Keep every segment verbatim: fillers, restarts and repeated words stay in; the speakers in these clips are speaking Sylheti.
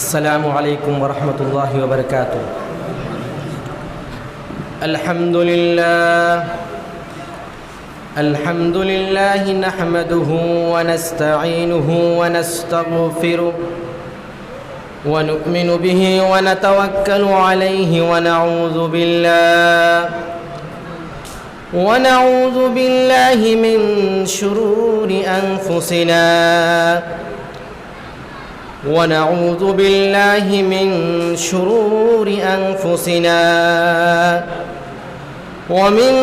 السلام عليكم ورحمة الله وبركاته. الحمد لله. الحمد لله نحمده ونستعينه ونستغفره ونؤمن به ونتوكل عليه ونعوذ بالله ونعوذ بالله من شرور أنفسنا ونعوذ بالله من شرور أنفسنا ومن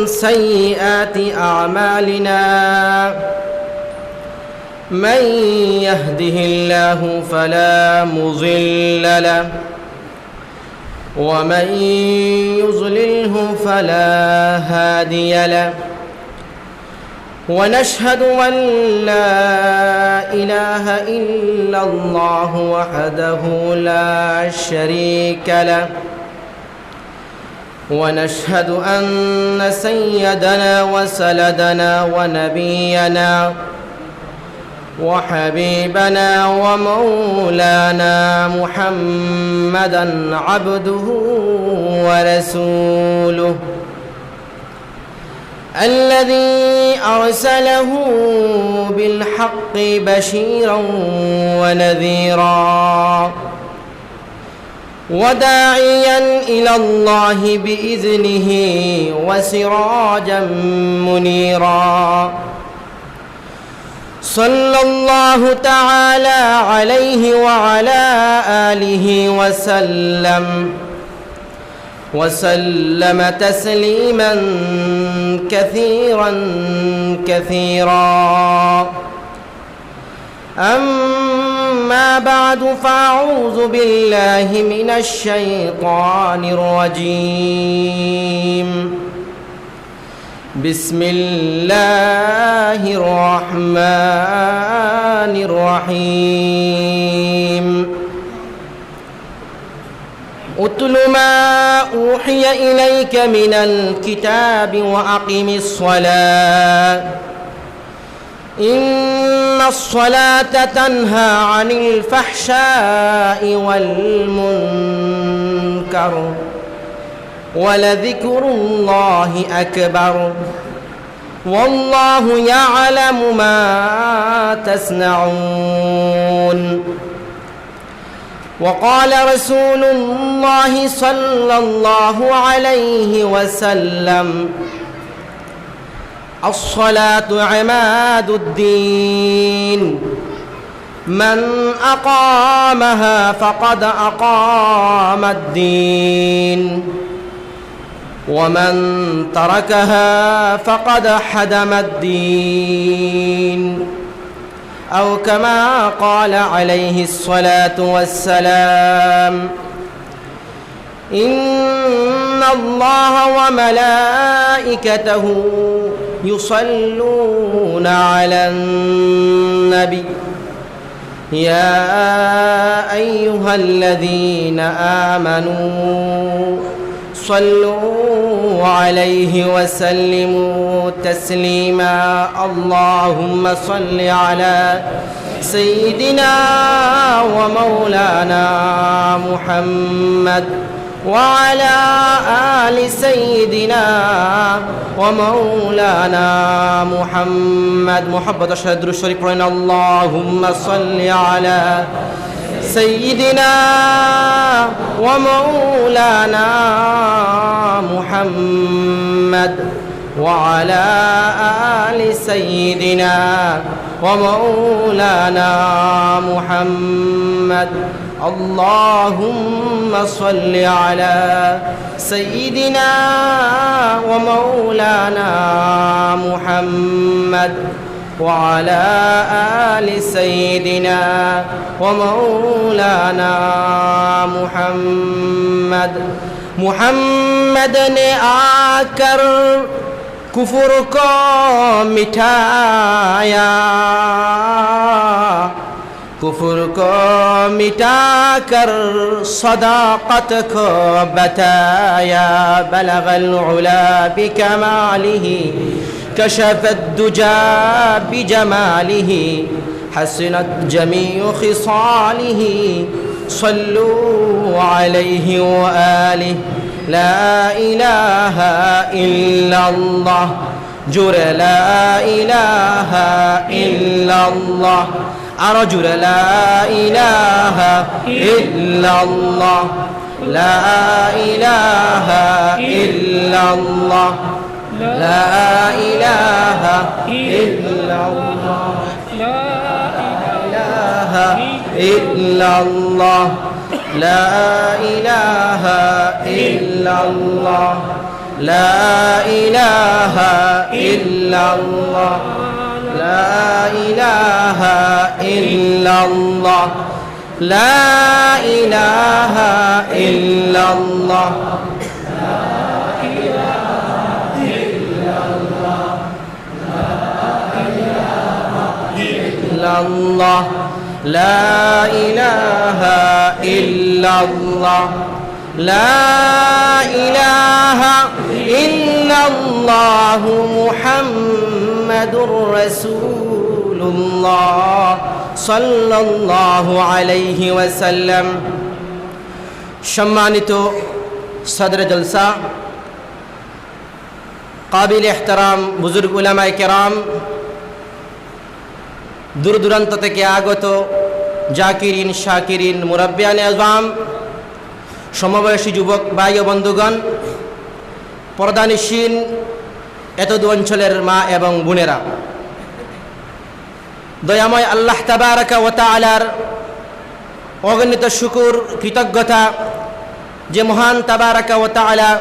سيئات أعمالنا. من يهده الله فلا مضل له ومن يضلله فلا هادي له. ونشهد أن لا إله إلا الله وحده لا شريك له. ونشهد أن سيدنا وسندنا ونبينا وحبيبنا ومولانا محمدا عبده ورسوله الذي أرسله بالحق بشيرا ونذيرا وداعيا إلى الله بإذنه وسراجا منيرا. صلى الله تعالى عليه وعلى آله وسلم وسلم تسليما كثيرا كثيرا. أما بعد، فأعوذ بالله من الشيطان الرجيم. بسم الله الرحمن الرحيم. اتل ما أوحي إليك من الكتاب وأقم الصلاة إن الصلاة تنهى عن الفحشاء والمنكر ولذكر الله أكبر والله يعلم ما تصنعون. وقال رسول الله صلى الله عليه وسلم: الصلاة عماد الدين، من أقامها فقد أقام الدين، ومن تركها فقد هدم الدين، أو كما قال عليه الصلاة والسلام. إن الله وملائكته يصلون على النبي، يا أيها الذين آمنوا صلوا عليه وسلموا تسليما. اللهم صل على سيدنا ومولانا محمد وعلى آل سيدنا ومولانا محمد. محبت أشهد الشريف، اللهم صل على سيدنا ومولانا محمد وعلى آل سيدنا ومولانا محمد. اللهم صل على سيدنا ومولانا محمد وعلى آل سيدنا ومولانا محمد. محمد نے آ کر کفر کو مٹایا، کفر کو مٹا کر صداقت کو بتایا۔ بلغ العلا بکمالہ، کشف الدجی بجمالہ، حسنت جمیع خصالہ، صلوا عليه وآله. لا إله إلا الله. জোরে لا إله إلا الله. আরো জোরে لا إله إلا الله. لا إله إلا الله. لا إله إلا الله. لا إله إلا الله. لا إله إلا الله. لا إله إلا الله. لا إله إلا الله. لا إله إلا الله. إلا الله. لا إله إلا الله. لا إله إلا الله محمد رسول الله صلى الله عليه وسلم. সম্মানিত সদরে জলসা, কাবিল এহতারাম বুজুর্গ উলামায়ে কেরাম, দূর দূরান্ত থেকে আগত জাকিরিন, শাকিরিন, মুরাব্বিয়ানে আজম, সমবয়সী যুবক ভাই ও বন্ধুগণ, পর্দানিশীন এতদূর অঞ্চলের মা এবং বোনেরা, দয়াময় আল্লাহ তাবারাকা ওয়া তাআলার অগণিত শুকুর, কৃতজ্ঞতা, যে মহান তাবারাকা ওয়া তাআলা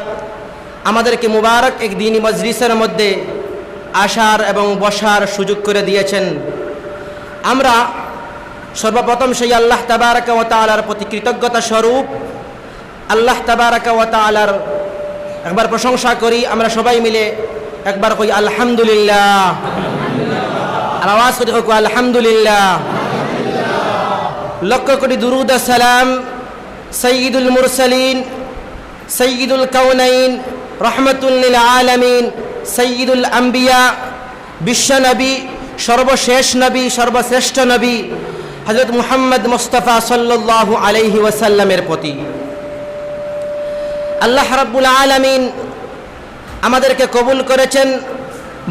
আমাদেরকে মুবারক এক দিনী মজলিসের মধ্যে আসার এবং বসার সুযোগ করে দিয়েছেন। আমরা সর্বপ্রথম সেই আল্লাহ তাবারাকা ওয়া তাআলার প্রতি কৃতজ্ঞতা স্বরূপ আল্লাহ তাবারাকা ওয়া তাআলার একবার প্রশংসা করি। আমরা সবাই মিলে একবার কই আলহামদুলিল্লাহ। আর আওয়াজ করি কই আলহামদুলিল্লাহ। লক্ষ কোটি দুরুদ আর সালাম সাইয়্যিদুল মুরসালিন, সাইয়্যিদুল কাউনাইন, রহমাতুল লিল আলামিন, সাইয়্যিদুল আম্বিয়া, বিশ্বনবী, সর্বশেষ নবী, সর্বশ্রেষ্ঠ নবী হযরত মুহাম্মদ মুস্তাফা সাল্লাল্লাহু আলাইহি ওয়াসাল্লামের প্রতি। আল্লাহ রাব্বুল আলামিন আমাদেরকে কবুল করেছেন,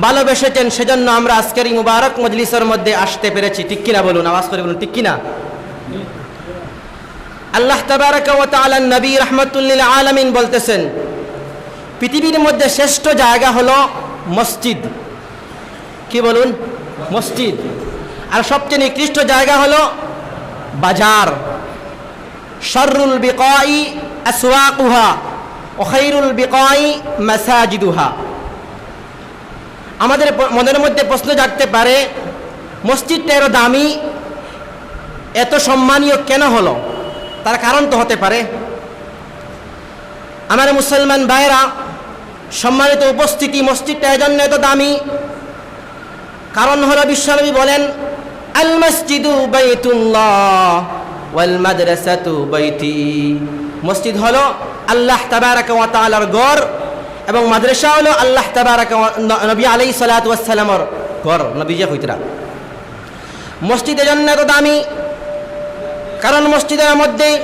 ভালোবেসেছেন, সেজন্য আমরা আজকের এই মুবারক মজলিসের মধ্যে আসতে পেরেছি। ঠিক কিনা বলুন, আওয়াজ করে বলুন, ঠিক কিনা? আল্লাহ তাবারাকা ওয়া তাআলার নবী রাহমাতুল লিল আলামিন বলতেছেন, পৃথিবীর মধ্যে শ্রেষ্ঠ জায়গা হলো মসজিদ। কি বলুন? মসজিদ। আর সবচেয়ে নিকৃষ্ট জায়গা হলো বাজার। শাররুল বিকাই আসওয়াকুহা ওয়া খায়রুল বিকাই মাসাজিদুহা। আমাদের প-, মনের মধ্যে প্রশ্ন জাগতে পারে, মসজিদটা এত দামি, এত সম্মানীয় কেন হলো? তার কারণ তো হতে পারে। আমার মুসলমান ভাইরা, সম্মানিত উপস্থিতি, মসজিদটা এজন্য এত দামি, কারণ হলো বিশ্বনবী বলেন, "আল মসজিদু বাইতুল্লাহ ওয়াল মাদ্রাসাতু বাইতি।" মসজিদ হলো আল্লাহ তাবারাকা ওয়া তাআলার ঘর এবং মাদ্রাসা হলো আল্লাহ তাবারাকা ওয়া, ন-, নবী আলাইহিস সালাতু ওয়াস সালামর ঘর, নবীজি কইতরা। মসজিদ এজন্য এত দামি, কারণ মসজিদের মধ্যে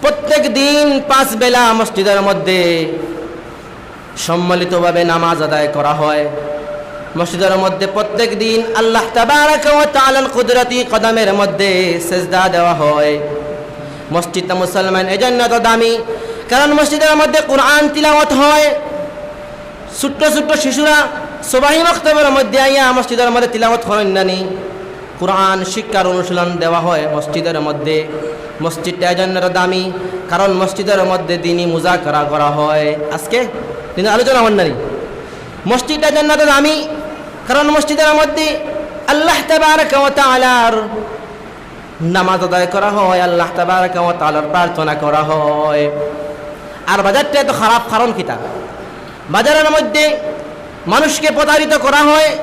প্রত্যেক দিন পাঁচ বেলা মসজিদের মধ্যে সম্মিলিতভাবে নামাজ আদায় করা হয়। মসজিদের মধ্যে প্রত্যেক দিন আল্লাহ তাবারাকা ওয়া তাআলার কুদরতি কদমের মধ্যে সেজদা দেওয়া হয়। মসজিদটা মুসলমান এজন্য এত দামি, কারণ মসজিদের মধ্যে কোরআন তিলাওয়াত হয়। ছোট্ট ছোট্ট শিশুরা সুবাহি মক্তবের মধ্যে আইয়া মসজিদের মধ্যে তিলাওয়াত করেন নানি। কোরআন শিক্ষার অনুশীলন দেওয়া হয় মসজিদের মধ্যে। মসজিদটা এজন্য এত দামি, কারণ মসজিদের মধ্যে দিনী মুজাকারা করা হয়। আজকে দিনের আলোচনা হয় নানি। মসজিদটা এজন্য এত দামি, কারণ মসজিদের মধ্যে আল্লাহ তাবারাকা ওয়া তাআলার নামাজ আদায় করা হয়, আল্লাহ তাবারাকা ওয়া তাআলার প্রার্থনা করা হয়। আর বাজারটা এত খারাপ কারণ কিতা? বাজারের মধ্যে মানুষকে প্রতারিত করা হয়,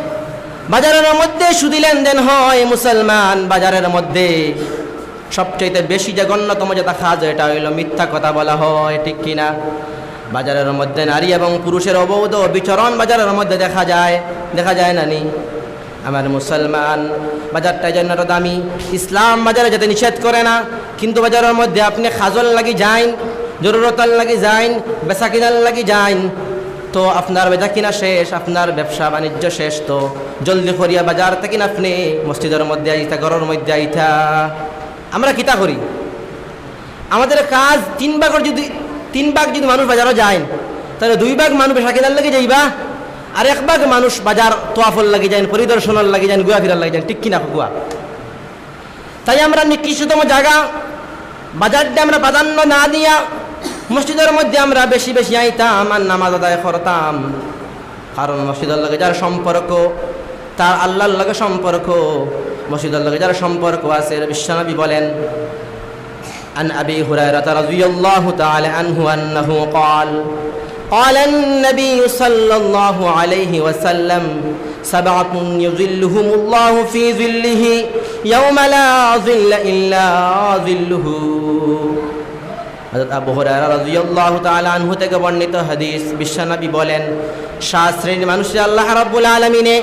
বাজারের মধ্যে সুদী লেনদেন হয়। মুসলমান, বাজারের মধ্যে সবচেয়ে বেশি জঘন্যতম যেটা কাজ, এটা হইল মিথ্যা কথা বলা হয়, ঠিক কিনা? বাজারের মধ্যে নারী এবং পুরুষের অবৈধ বিচরণ বাজারের মধ্যে দেখা যায়, দেখা যায় নানি? আমার মুসলমান, বাজারটা এজন্য এত দামি। ইসলাম বাজারে যেতে নিষেধ করে না, কিন্তু বাজারর মধ্যে আপনে কাজর লাগি যাইন, জরুরতর লাগি যাইন, বেচা কিনার লাগি যাইন, তো আপনার বেচা কিনা শেষ, আপনার ব্যবসা বাণিজ্য শেষ, তো জলদি করিয়া বাজার থাকি আপনে মসজিদর মধ্যে আইতা, ঘরর মধ্যে আইতা। আমরা কিতা করি? আমাদের কাজ তিন ভাগর যদি, তিন ভাগ যদি মানুষ বাজারো যাইন, তাইলে দুই ভাগ মানুষ বেচা কিনার লাগি যাইবা, আর এক ভাগ মানুষ বাজার তোয়াফর লাগি যাইন, পরিদর্শনর লাগি যাইন, ঘুরাফিরার লাগি যাইন, ঠিক কিনা কউক্কা? তাই আমরা নিকৃষ্টতম জাগা বাজাররে আমরা প্রাধান্য না দিয়া মসজিদর মধ্যে আমরা বেশি বেশি আইতাম আর নামাজ আদায় করতাম। কারণ মসজিদর লগে যার সম্পর্ক, তার আল্লাহর লগে সম্পর্ক, মসজিদর লগে যার সম্পর্ক আছে, বিশ্বনবী বলেন, عن أبي هريرة رضي الله تعالى عنه أنه قال: قال النبي صلى الله عليه وسلم: سبعة يظلهم الله في ظله يوم لا ظل إلا ظله. হযরত আবু হুরায়রা রাদিয়াল্লাহু তাআলা আনহু থেকে বর্ণিত হাদিস, বিশ্বনবী বলেন, সাত শ্রেণীর মানুষরে আল্লাহ রাব্বুল আলামিনে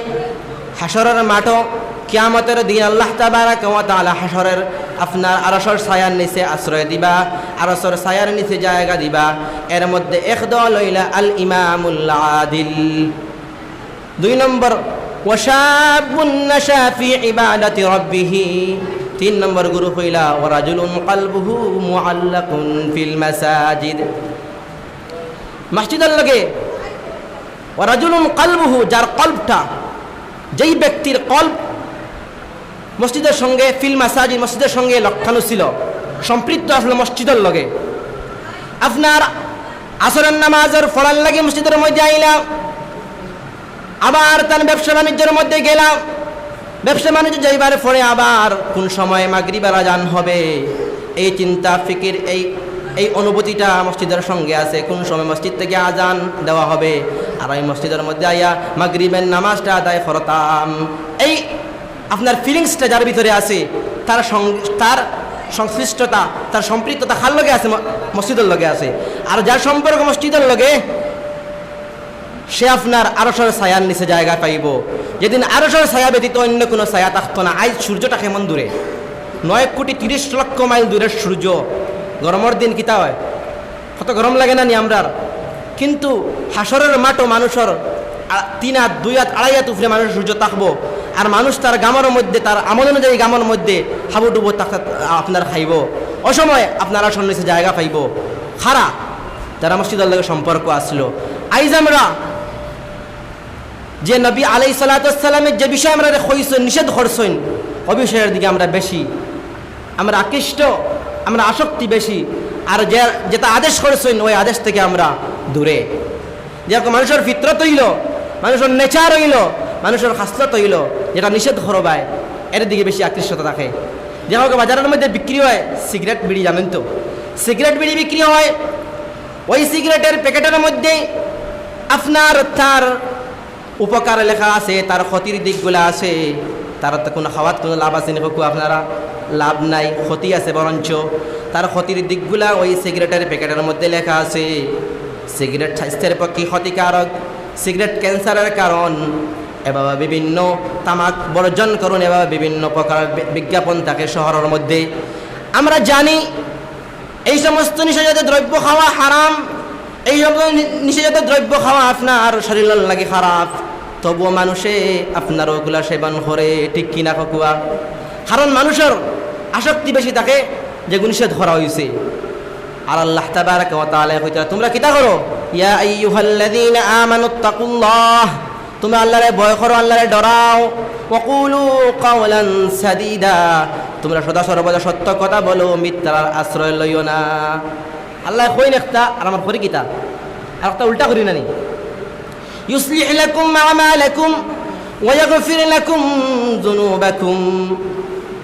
হাশরর মাঠো, কিয়ামতর দিন আল্লাহ তাবারাকা ওয়া তাআলা হাশরর আপনার আরশর ছায়ার নিচে আশ্রয় দিবা, আরশর ছায়ার নিচে জায়গা দিবা। এর মধ্যে এক দল অইলা আল ইমামুল আদিল। দুই নম্বর, ওয়া শাবুন নাশা ফি ইবাদাতি রাব্বিহি। তিন নম্বর গ্রুপ অইলা ওয়া রাজুলুন কালবুহু মুআল্লাকুন ফিল মাসাজিদ। মসজিদর লগে, ওয়া রাজুলুন কালবুহু, যার কলবটা, যেই ব্যক্তির কলব মসজিদর সঙ্গে, ফিল মাসাজিদ, মসজিদর সঙ্গে লটকানো ছিল, সম্পৃক্ত আছিল মসজিদর লগে। আপনার আসরের নামাজর পড়ার লাগি মসজিদর মধ্যে আইলা, আবার তার ব্যবসা বাণিজ্যর মধ্যে গেলা, ব্যবসা বাণিজ্য যাইবার পরে আবার কোন সময় মাগরিবের আজান হবে, এই চিন্তা ফিকির, এই, এই অনুভূতিটা মসজিদর সঙ্গে আছে। কোন সময় মসজিদ থেকে আজান দেওয়া হবে, আর আমি মসজিদর মধ্যে আইয়া মাগরিবের নামাজটা আদায় করতাম। এই আপনার ফিলিংসটা যার ভিতরে আছে, তার সং-, তার সংশ্লিষ্টতা, তার সম্পৃক্ততা কার লগে আছে? ম-, মসজিদর লগে আছে। আর যার সম্পর্ক মসজিদর লগে, সে আপনার আরশর ছায়ার নিচে জায়গা পাইবো। যেদিন আরশর ছায়া ব্যতীত অন্য কোনো ছায়া থাকতো না। আইজ সূর্যটা কেমন দূরে? নয় কোটি তিরিশ লক্ষ মাইল দূরের সূর্য। গরমর দিন কিতা হয়? কত গরম লাগে না নি আমরার? কিন্তু হাশরর মাঠো মানুষর আ-, তিন হাত, দুই হাত, আড়াই হাত উপরে মানুষর সূর্য থাকবো, আর মানুষ তার গামর মধ্যে, তার আমল অনুযায়ী গামর মধ্যে হাবুডুবু থাকতে আপনার খাইবো। ও সময় আপনার আরশর নিচে জায়গা পাইবো। কারা? যারা মসজিদর লগে সম্পর্ক আসলো। আইজ আমরা যে নবী আলাইহিস সালাতু ওয়াস সালামে যে বিষয়ে আমরারে কইছইন, নিষেধ করছইন, ও বিষয়ের দিকে আমরা বেশি, আমরা আকৃষ্ট, আমরা আসক্তি বেশি। আর যে, যেটা আদেশ করছইন, ওই আদেশ থেকে আমরা দূরে। যেরকম মানুষর ফিতরত অইলো, মানুষর নেচার অইলো, মানুষর খাসলত অইলো, যেটা নিষেধ করবায়, এর দিকে বেশি আকৃষ্টতা থাকে। যেমন বাজারর মধ্যে বিক্রি হয় সিগারেট বিড়ি, জানেন তো, সিগারেট বিড়ি বিক্রি হয়, ওই সিগারেটের প্যাকেটের মধ্যে আপনার তার উপকার লেখা আছে, তার ক্ষতির দিকগুলা আছে। তার তো কোনো খাওয়াত কোনো লাভ আছে নি কউক্কা আপনারা? লাভ নাই, ক্ষতি আছে বরঞ্চ। তার ক্ষতির দিকগুলা ওই সিগারেটের প্যাকেটের মধ্যে লেখা আছে। সিগারেট স্বাস্থ্যের পক্ষে ক্ষতিকারক, সিগারেট ক্যান্সারের কারণ, এভাবে বিভিন্ন তামাক বর্জন করুন, এভাবে বিভিন্ন প্রকার বি-, বিজ্ঞাপন থাকে শহরের মধ্যে। আমরা জানি এই সমস্ত নিষেধাজ্ঞাত দ্রব্য খাওয়া হারাম, এই সমস্ত নি-, নিষেধাজ্ঞাত দ্রব্য খাওয়া আপনার শরীরর লাগি খারাপ, তবুও মানুষে আপনার ওগুলা সেবন করে, ঠিক কিনা কউক্কা? কারণ মানুষর আসক্তি বেশি থাকে যেগু নিষেধ করা হইছে। আর আল্লাহ তাবারাকা ওয়া তাআলা কইতরা, "তোমরা কিতা করো? ইয়া আইয়ুহাল্লাযীনা আমানুত্তাকুল্লাহ, তোমরা আল্লাহরে ভয় করো, আল্লাহরে ডরাও। ওয়াকুলু কাওলান সাদীদা, তোমরা সদা সর্বদা সত্য কথা বলো, মিথ্যার আশ্রয় লইও না।" আল্লায় কইন একটা, আর আমরা করি কিতা? আর একটা উল্টা করি না নি? ইউসলিহ লাকুম আমালাকুম ওয়া ইয়াগফির লাকুম যুনুবাকুম।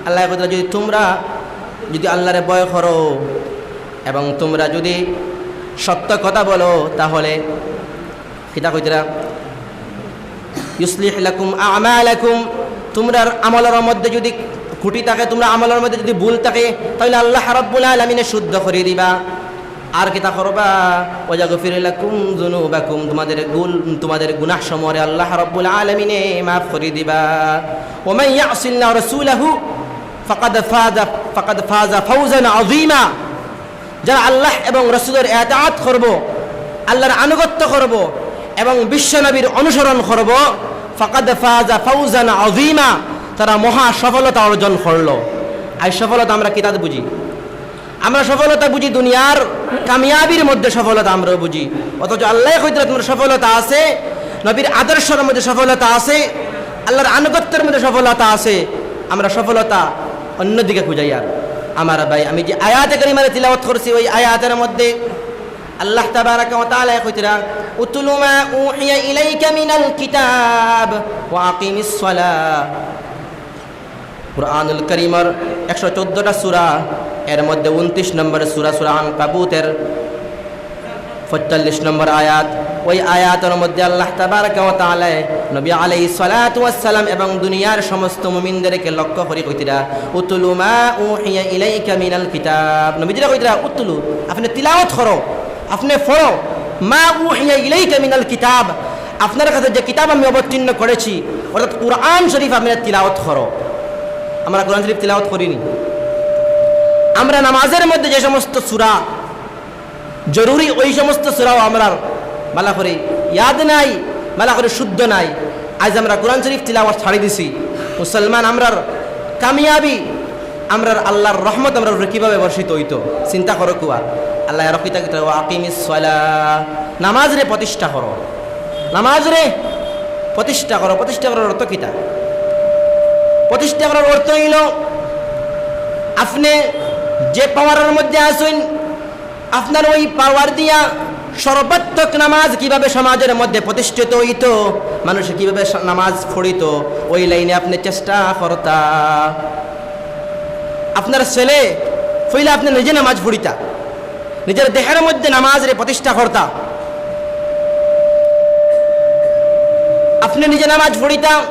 আল্লায় কইতরা, যদি তোমরা যদি আল্লাহরে ভয় করো এবং তোমরা যদি সত্য কথা বলো, তাহলে কিতা কইতরা? ইউসলিহ লাকুম আমালাকুম, তোমরার আমলর মধ্যে যদি ত্রুটি থাকে, তোমরা আমলর মধ্যে যদি ভুল থাকে, তাহলে আল্লাহ রাব্বুল আলামিনে শুদ্ধ করি দিবা। আর কিতা করবা? ওয়া ইয়াগফির লাকুম যুনুবাকুম, তোমাদের গুল-, তোমাদের গুনাহ সমূহরে আল্লাহ রাব্বুল আলামিনে মাফ করি দিবা। ওয়া মান ইয়াসিল্লাহ রাসূলাহু ফাকাদ ফাজা ফাকাদ ফাজা ফাউজান আযীমা। যারা আল্লাহ এবং রাসূলের ইতাআত করব, আল্লাহর আনুগত্য করব এবং বিশ্বনবীর অনুসরণ করব, ফাকাদ ফাজা ফাউজান আযীমা, তারা মহা সফলতা অর্জন করলো। আর সফলতা আমরা কিতাত বুঝি? আমরা সফলতা বুঝি দুনিয়ার কামিয়াবির মধ্যে সফলতা আমরা বুঝি, অথচ আল্লাহ কইতরা তোমার সফলতা আছে, নবীর আদর্শের মধ্যে সফলতা আছে, আল্লাহর আনুগত্যের মধ্যে সফলতা আছে। আমরা সফলতা অন্যদিকে খুঁজাইয়ার। আমার ভাই, আমি যে আয়াতে কারিমারে তিলাওয়াত করছি, ওই আয়াতের মধ্যে আল্লাহ তাবারাকা ওয়া তাআলা কইতরা, "উতলু মা উহিয়া ইলাইকা মিনাল কিতাব ওয়া আকিমিস সালাহ।" কুরআনুল করিমর একশো চোদ্দটা সূরা, এর মধ্যে ঊনত্রিশ নম্বর সূরা, সূরা আনকাবুতের পঁয়তাল্লিশ নম্বর আয়াত। ওই আয়াতের মধ্যে আল্লাহ তাবারাকা ওয়া তাআলা নবী আলাইহিস সালাতু ওয়াস সালাম এবং দুনিয়ার সমস্ত মুমিনদেরকে লক্ষ্য করি কইতরা, "উতলু মা উহিয়া ইলাইকা মিনাল কিতাব।" নবীজিরে কইতরা, "উতলু, আপনি তিলাওয়াত করো, আপনি পড়ো, মা উহিয়া ইলাইকা মিনাল কিতাব, আপনার কাছে যে কিতাব আমি অবতীর্ণ করেছি, অর্থাৎ কুরআন শরীফ আপনি তিলাওয়াত করো।" আমরা কুরআন শরীফ তিলাওয়াত করিনি? আমরা নামাজের মধ্যে যে সমস্ত সূরা জরুরি, ওই সমস্ত সূরাও আমরার ভালা করি ইয়াদ নাই, ভালা করি শুদ্ধ নাই। আজ আমরা কুরআন শরীফ তিলাওয়াত ছাড়ি দিছি। মুসলমান, আমরার কামিয়াবি, আমরার আল্লাহর রহমত আমরার উপরে কিভাবে বর্ষিত হইতো? চিন্তা করো কুয়া। আল্লাহ রকিতা কিতা, "ওয়া আকিমিস সালাহ", নামাজরে প্রতিষ্ঠা করো, নামাজরে প্রতিষ্ঠা করো। প্রতিষ্ঠা করার অর্থ কিতা? প্রতিষ্ঠা করার অর্থ হইল আপনি যে পাওয়ারের মধ্যে আছেন, আপনার ওই পাওয়ার দিয়া সর্বাত্মক নামাজ কিভাবে সমাজের মধ্যে প্রতিষ্ঠিত হইতো, মানুষে কিভাবে স-, নামাজ পড়িতো, ওই লাইনে আপনি চেষ্টা করতা। আপনার ছেলে হইলে আপনি নিজে নামাজ পড়িতা, নিজের দেহের মধ্যে নামাজরে প্রতিষ্ঠা করতা, আপনি নিজে নামাজ পড়িতা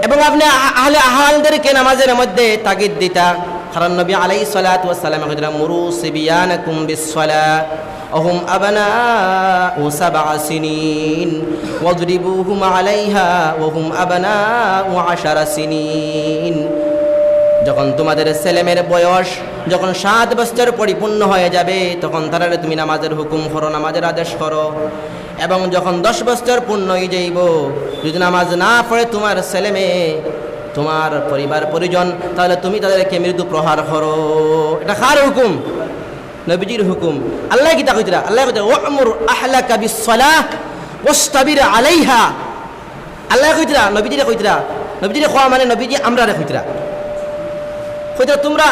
এবং আপনি আহ-, আহলে আহালদেরকে নামাজের মধ্যে তাগিদ দিতা। কারণ নবী আলাইহিস সালাতু ওয়াস সালাম কইতরা, "মুরু সিবিয়ানাকুম বিস সালাহ ওয়া হুম আবনাউ সাবআ সিনিন, ওয়াদরিবুহুম আলাইহা ওয়া হুম আবনাউ আশারা সিনিন।" যখন তোমাদের ছেলেমেয়ের বয়স যখন সাত বছর পরিপূর্ণ হয়ে যাবে, তখন তারারে তুমি নামাজের হুকুম করো, নামাজের আদেশ করো। এবং যখন দশ বছর পূর্ণ হয়ে যাইব, যদি নামাজ না পড়ে তোমার ছেলে মেয়ে, তোমার পরিবার পরিজন, তাহলে তুমি তাদেরকে মৃদু প্রহার করো। এটা কার হুকুম? নবীজির হুকুম। আল্লাহ কিতা কইতরা? আল্লাহ কইতরা, "ওয়া'মুর আহলাকা বিস-সালাহ ওয়াসতাবির আলাইহা।" আল্লাহ কইতরা, নবীজিরে কইতরা, নবীজিরে কওয়া মানে নবীজি আমরারে কইতরা। কইতরা, তোমরা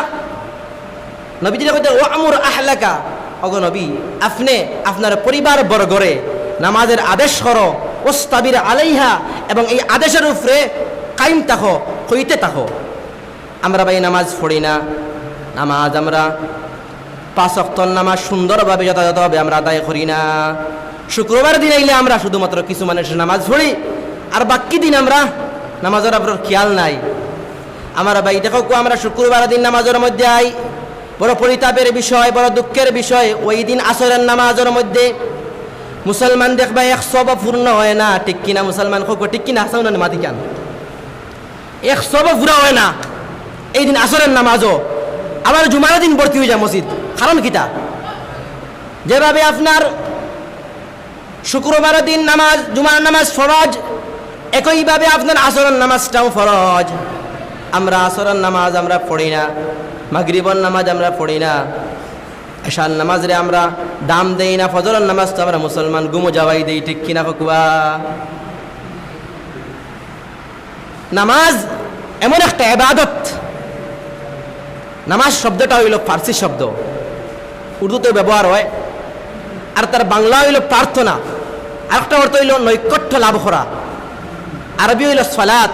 নবীজিরে কইতরা, "ওয়া'মুর আহলাকা", ওগো নবী, আপনি আপনার পরিবার বর্গরে নামাজের আদেশ করো, "ওয়াসতাবির আলাইহা", এবং এই আদেশের উপরে কায়েম থাকো, হইতে থাকো। আমরা ভাই নামাজ পড়ি না, নামাজ আমরা পাঁচ ওয়াক্ত নামাজ সুন্দরভাবে যথাযথভাবে আমরা আদায় করি না। শুক্রবার দিন আইলে আমরা শুধুমাত্র কিছু মানুষের নামাজ পড়ি, আর বাকি দিন আমরা নামাজের উপর খেয়াল নাই। আমার ভাই দেখো, কো আমরা শুক্রবার দিন নামাজের মধ্যে আই, বড় পরিতাপের বিষয়, বড় দুঃখের বিষয়, ওই দিন আসরের নামাজের মধ্যে মুসলমান দেখবা এক সব পূর্ণ হয় না, ঠিক কিনা? মুসলমান কো, ঠিক কিনা? হাসাও না মাতি কেন? এক সব পুরা হয় না এই দিন আসরের নামাজও, আবার জুমার দিন ভর্তি হয়ে যায় মসজিদ। কারণ কিতা? যেভাবে আপনার শুক্রবার দিন নামাজ, জুমার নামাজ ফরজ, একইভাবে আপনার আসরের নামাজটাও ফরজ। আমরা আসরের নামাজ আমরা পড়ি না, মাগরিবর নামাজ আমরা পড়ি না, এশার নামাজরে আমরা দাম দেই না, ফজরের নামাজ তো আমরা মুসলমান ঘুমো যাওয়াই দেই, ঠিক কিনা ককুবা? নামাজ এমন একটা ইবাদত। নামাজ শব্দটা হইল ফার্সি শব্দ, উর্দুতে ব্যবহার হয়, আর তার বাংলা হইল প্রার্থনা, আর একটা অর্থ হইল নৈকট্য লাভ করা। আরবি হইল সালাত।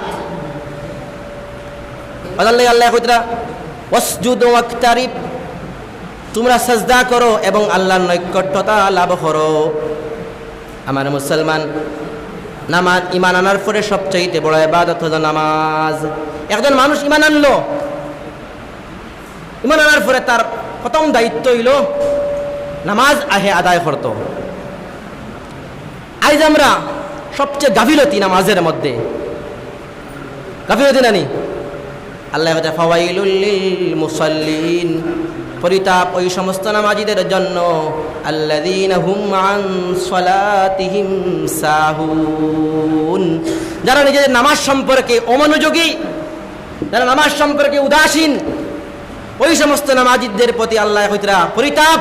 আল্লাহ, আল্লাহ কইতরা, "ওয়াসজুদ ওয়াক্তারিব", তোমরা সাজদা করো এবং আল্লাহর নৈকট্যতা লাভ করো। আমার মুসলমান, নামাজ, ইমান আনার পরে সবচাইতে বড় ইবাদত হলো নামাজ। একজন মানুষ ইমান আনলো, ইমান আনার পরে তার প্রথম দায়িত্ব হইল নামাজ আহে আদায় করতো। আইজ আমরা সবচেয়ে গাফিলতি নামাজের মধ্যে, গাফিলতি নানি? আল্লাহ কইতা, "ফাওয়াইলুল লিল মুসাল্লিন।" পরিতাপ ওই সমস্ত নামাজিদের জন্য, "আল্লাযীনা হুম আন সালাতিহিম সাহুন।" যারা নিজেদের নামাজ সম্পর্কে অমনোযোগী, যারা নামাজ সম্পর্কে উদাসীন, ওই সমস্ত নামাজিদের প্রতি আল্লাহ কইতরা পরিতাপ।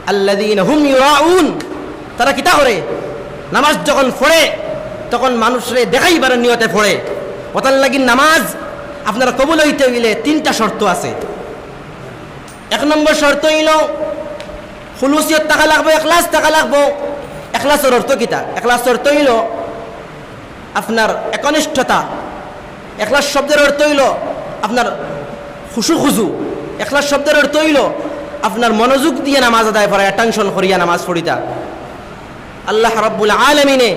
"আল্লাযীনা হুম ইউরাউন।" তারা কিতা করে? নামাজ যখন পড়ে, তখন মানুষরে দেখাইবার নিয়তে পড়ে। ওটার লাগি নামাজ আপনার কবুল হইতে হইলে তিনটা শর্ত আছে। এক নম্বর শর্ত হইল খুলুসিয়ত থাকা লাগবো, এখলাস থাকা লাগবো। এখলাসর অর্থ কিতা? এখলাসর অর্থ হইল আপনার একনিষ্ঠতা। এখলাস শব্দের অর্থ হইল আপনার খুশু খুজু। এখলাস শব্দের অর্থ হইল আপনার মনোযোগ দিয়ে নামাজ আদায় করা, অ্যাটেনশন করিয়া নামাজ পড়িতা। আল্লাহ রাব্বুল আলামিনে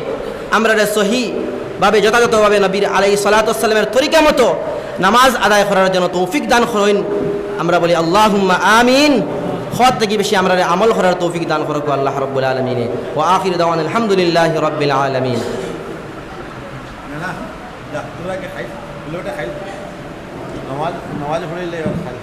আমরারে সহি ভাবে, যথাযথভাবে নবীর আলাইহিস সালাতু ওয়াস সালামের তরিকা মতো নামাজ আদায় করার জন্য তৌফিক দান করইন। আমরা বলি, "আল্লাহুম্মা আমিন।" হদ থাকি বেশি আমরারে আমল করার তৌফিক দান করুক আল্লাহ রাব্বুল আলামিনে। ওয়া আখিরু দাওয়ানা আলহামদুলিল্লাহি রাব্বিল আলামিন। না, না, যা, তোরা আগে খাই, বলে ওটা খাই। নমাজ, নমাজ পড়লে এবার খাই।